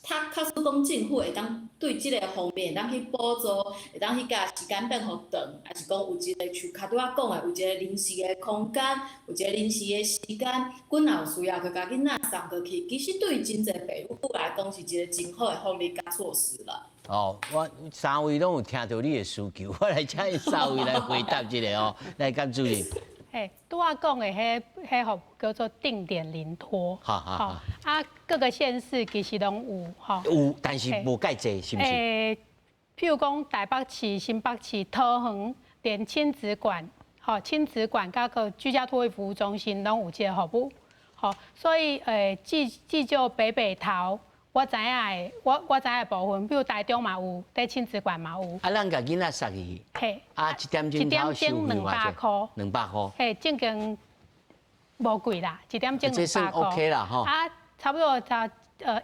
他假使講政府會當對這个方面會當去補助，會當去共時間變予長，抑是講有一个像較拄仔講的，有一个臨時的空間，有一个臨時的時間，阮若有需要去共囡仔送過去，其實對真濟爸母來講是一个真好的福利佮措施啦。哦，我三位攏有聽著你的需求，我來請𪜶三位來回答這个哦。來，甘主任。嘿，拄仔講的彼服務叫做定點臨托。好好好。啊，各個縣市其實攏有，吼。有，但是無蓋濟，是毋是？譬如講台北市、新北市、桃園，連親子館，吼，親子館佮個居家托育服務中心攏有這个服務，吼，所以至少北北桃。我知影的，我知影的部分，比如台中嘛有，佇親子館嘛有。啊，咱共囡仔送去。嘿。啊，一點鐘頭收費200箍。200箍。嘿，正經無貴啦，一點鐘這算 OK 啦，吼。啊，差不多在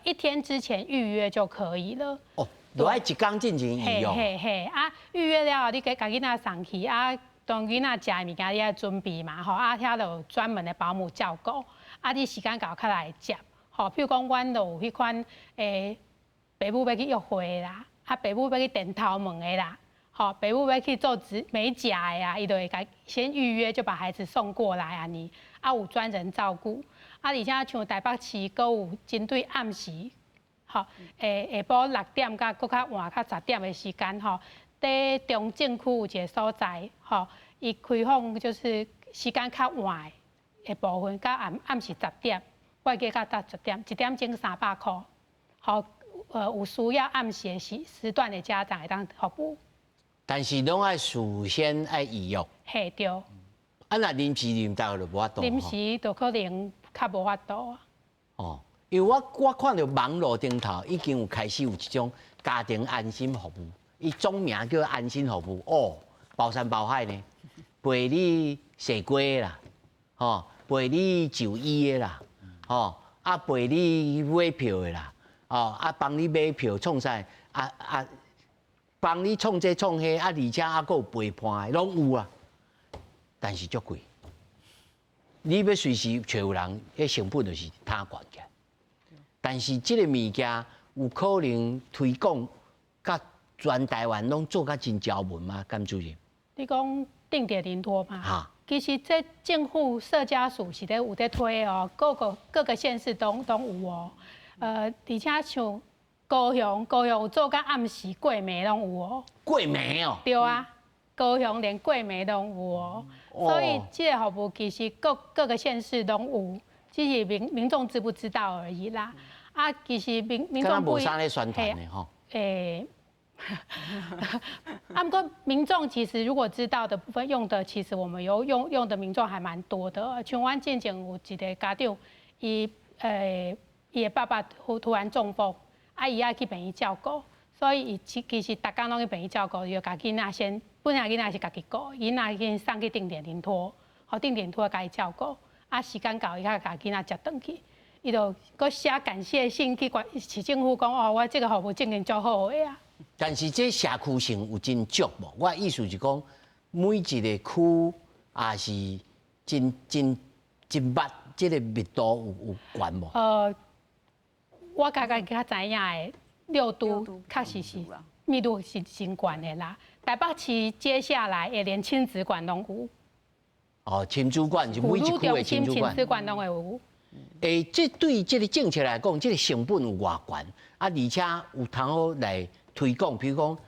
一天之前預約就可以了。哦，就愛一工進前預約。嘿嘿嘿，啊，預約了後，你共囡仔送去，啊，當囡仔食的物件你愛準備嘛，吼，啊，遐就有專門的保姆照顧，啊，你時間到較來接。吼，譬如講，阮就有彼款爸母欲去約會啦，啊，爸母欲去電頭毛的啦，吼，爸母欲去做指美甲的啊，伊就會共先預約，就把孩子送過來按呢，啊，有專人照顧，啊，而且像台北市閣有針對暗時，吼，下晡6點佮閣較晚較10點的時間，吼，佇中正區有一个所在，吼，伊開放就是時間較晚的部分，到暗暗時10點。我記較到10點，一點鐘300箍，好，有需要暗時的時段的家長會當服務。但是攏愛事先愛預約。嘿，對。啊，若臨時臨到就無法度。臨時就可能較無法度啊。哦，因為我看著網路頂頭已經有開始有這種家庭安心服務，伊總名叫安心服務，哦，包山包海呢，陪你洗鍋啦，吼，陪你就醫的啦。吼，啊陪你買票的啦，哦，啊幫你買票創啥，啊啊幫你創這創彼，啊而且啊閣有陪伴的，攏有啊，但是足貴。你欲隨時揣有人，彼成本就是太懸起來。但是這个物件有可能推廣，佮全台灣攏做甲真招門嗎？甘主任？你講定點臨托嗎？哈。其實這政府社家署是咧有咧推哦，各個縣市都有哦。而且像高雄，高雄有做甲暗時過暝攏有哦。過暝哦。對啊，高雄連過暝攏有哦。所以這个服務其實各個縣市攏有，只是民眾知不知道而已啦。啊，其實民眾不。無啥咧宣傳的吼。欸啊，毋過民眾其實如果知道的部分用的，其實我們有用的民眾還蠻多的。像阮進前有一个家長，伊的爸爸突然中風，啊，伊愛去病院照顧，所以伊其實逐工攏去病院照顧，伊就共囡仔先，本來囡仔是家己顧，囡仔先送去定點臨托，予定點托共伊照顧，啊，時間到伊才共囡仔接轉去，伊就閣寫感謝信去市政府講，哦，我這个服務進行足好的啊。但是這社區性有真足無？我意思是講，每一个區也是真真真密，這个密度有懸無？我家己較知影的六都確實是密度是真懸的啦。台北市接下來會連親子館攏有。哦，親子館是每一區的親子館。親子館攏會有。欸，這對這个政策來講，這个成本有偌懸？啊，而且有通好來推廣，比如講，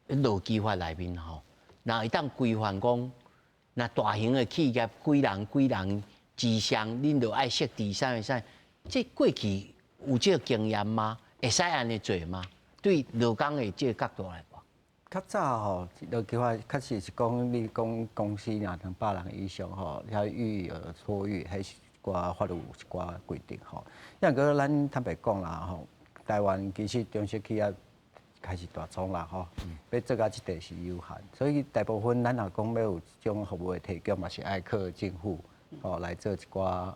勞基法內面吼，若會當規範講，若大型的企業幾人幾人之上，恁就愛設置啥物啥，這過去有這个經驗嗎？會使按呢做嗎？對勞工的這个角度來講，較早吼，勞基法確實是講你講公司若200人以上吼，遐育兒托育，彼是一寡法律有一寡規定吼。抑過咱坦白講啦吼，台灣其實中小企業開始大創啦吼，欲做到這塊是有限，所以大部分咱若講欲有這種服務的提供，嘛是愛靠政府吼來做一寡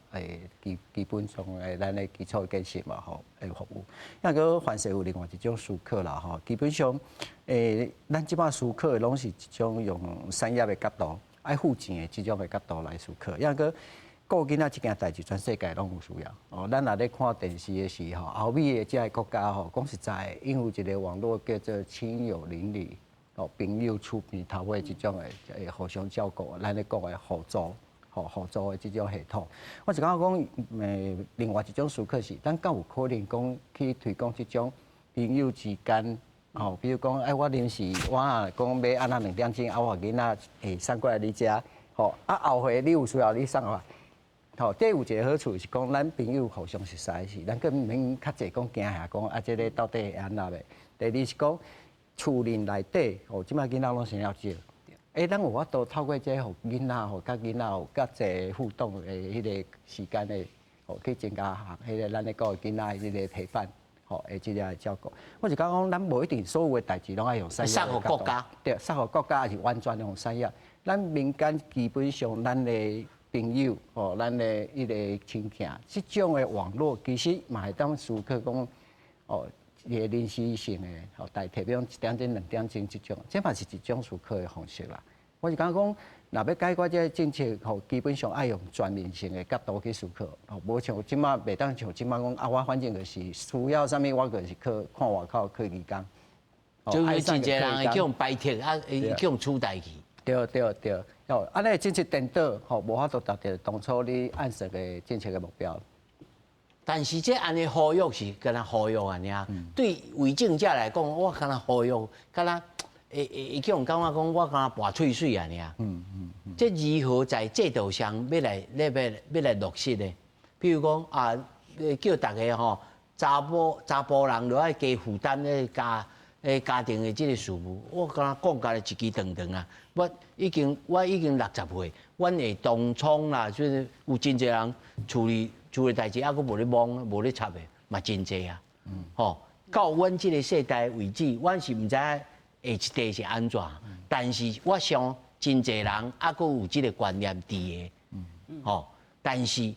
基本上的咱的基礎建設嘛吼的服務。抑閣凡勢有另外一種思考啦吼，基本上咱這擺思考的攏是一種用產業的角度，愛付錢的這種的角度來思考。抑閣顧囡仔這件代誌，全世界攏有需要。哦，咱若咧看電視的時候，歐美的這个國家吼，講實在，𪜶有一個網絡叫做親友鄰里，哦，朋友厝邊頭尾這種的互相照顧，咱咧講的互助，吼互助的這種系統。我是感覺講，另外一種思考是，咱敢有可能講去推廣這種朋友之間，吼，比如講，哎，我臨時我若講欲按怎2點鐘，啊，我囡仔會送過來你遮，吼，啊後回你有需要你送我。吼，這有一個好處是講，咱朋友互相熟似是，咱閣毋免較濟講驚嚇講啊，這个到底會按怎咧？第二是講厝裡內底，吼，這擺囡仔攏生了少，欸，咱有法度透過這，予囡仔吼，佮囡仔有較濟互動的彼個時間的，吼，去增加彼个咱咧講囡仔的彼個陪伴，吼，的這個照顧。我是感覺講，咱無一定所有的代誌攏愛用產業。送予國家。對，送予國家抑是完全用產業。咱民間基本上，咱的朋友吼，咱的彼個親戚，這種的網絡其實嘛會當思考講，哦，一個臨時性的吼代替，比如講1點鐘、2點鐘這種，這嘛是一種思考的方式啦。我是感覺講，若欲解決這个政策吼，基本上愛用全面性的角度去思考，吼，無像這擺袂當像這擺講啊，我反正就是需要啥物，我就是靠看外口靠義工。就是真濟人會去予排斥，啊，會去予取代去。對對對，哦，按呢政策顛倒，吼，無法度達到當初你按設的政策的目標。但是這按呢呼籲是敢若呼籲按呢爾，對為政者來講，我敢若呼籲，敢若會會會叫人感覺講我敢若跋喙水按呢爾。這如何在制度上欲來欲欲欲來落實呢？比如講啊，叫大家吼，查埔查埔人就愛加負擔咧家家庭的這个事務，我敢若講家己一支長長啊！我已經60歲，阮會當創啦，就是有真濟人厝裡厝裡代誌，猶閣無咧摸，無咧插的，嘛真濟啊！吼，到阮這个世代為止，阮是毋知影下一代是按怎，但是我想真濟人猶閣有這个觀念佇的，吼。但是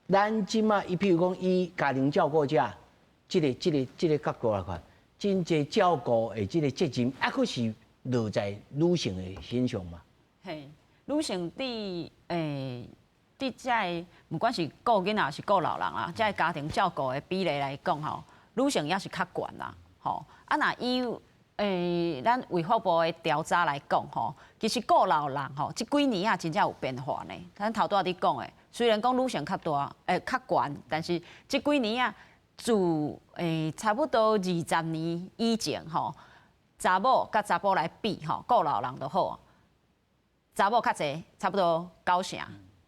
咱這馬伊譬如講以家庭照顧者這个這个這个角度來看。真濟照顧的這个責任，猶閣是落在女性的身上嘛？嘿，女性佇這个，毋管是顧囡仔抑是顧老人啊，這个家庭照顧的比例來講吼，女性也是較懸啦，吼。啊，若以咱衛福部的調查來講吼，其實顧老人吼，這幾年啊真正有變化呢。咱頭拄仔佇講的，雖然講女性較大，較懸，但是這幾年啊。自差不多20年以前吼，查某佮查埔來比吼，顧老人就好，查某較濟，差不多9成，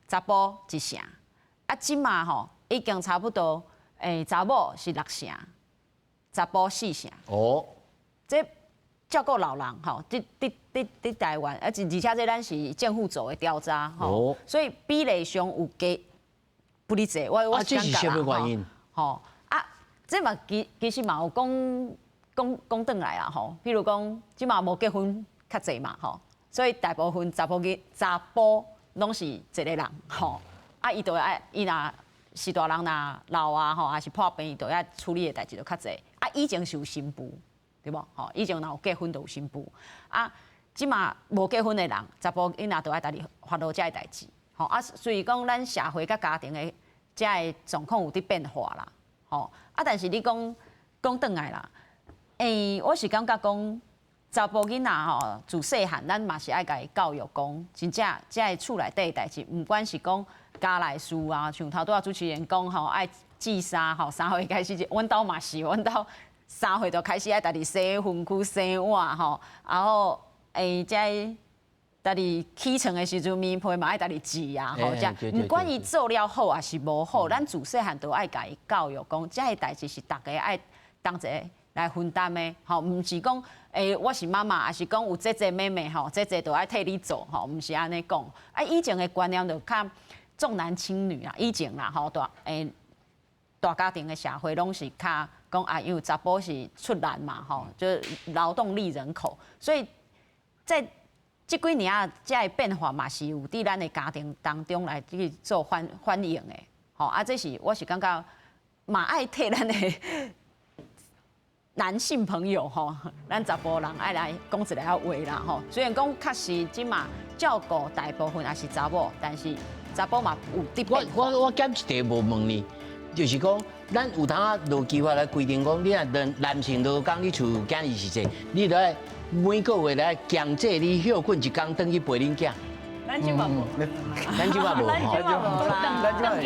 查埔1成。啊，這馬吼已經差不多查某是6成，查埔4成。哦，這照顧老人吼，佇佇佇佇台灣，而且而且這咱是政府做的調查吼，所以比例上有加不哩濟。我啊，這是啥物原因？吼。這嘛其其實嘛有講講講轉來啊吼，譬如講，這馬無結婚較濟嘛吼，所以大部分查埔囡查埔攏是一个人吼，啊伊就愛伊若是大人若老啊吼，抑是破病，伊就愛處理的代誌就較濟。啊以前是有新婦對無吼？以前若有結婚就有新婦啊，這馬無結婚的人，查埔囡仔就愛家己煩惱這个代誌吼啊，所以講咱社會佮家庭的這个狀況有佇變化啦。吼啊！但是你講講轉來啦，我是感覺講查埔囡仔吼，自細漢咱嘛是愛共伊教育講，真正這个厝內底的代誌，毋管是講家內事啊，像頭拄仔主持人講吼，愛織衫吼，3歲開始，阮兜嘛是，阮兜3歲就開始愛家己洗身軀、洗碗吼，然後這个家己起床的時陣，棉被嘛愛家己摺啊，吼，這毋管伊做了好抑是無好，咱自細漢都愛共伊教育講，這个代誌是逐家愛同齊來分擔的，吼，毋是講欸，我是媽媽，抑是講有姐姐妹妹吼，姐姐都愛替你做吼，毋是按呢講。啊，以前的觀念就較重男輕女啊，以前啦吼大家庭的社會攏是較講啊，因為查埔是出力嘛吼，就是勞動力人口，所以在這幾年啊，這个變化嘛是有佇咱的家庭當中來去做反映的，吼啊，這是我是感覺嘛愛替咱的男性朋友吼，咱查埔人愛來講一下話啦吼。雖然講確實這馬照顧大部分也是查某，但是查埔嘛有佇變化。我減一題無問你，就是講咱有當仔勞基法來規定講，你若男性勞工你厝有囝兒時陣，你著愛每個月來強制你歇睏一工，轉去陪恁囝。咱這馬無，咱這馬無吼。咱這馬無啦。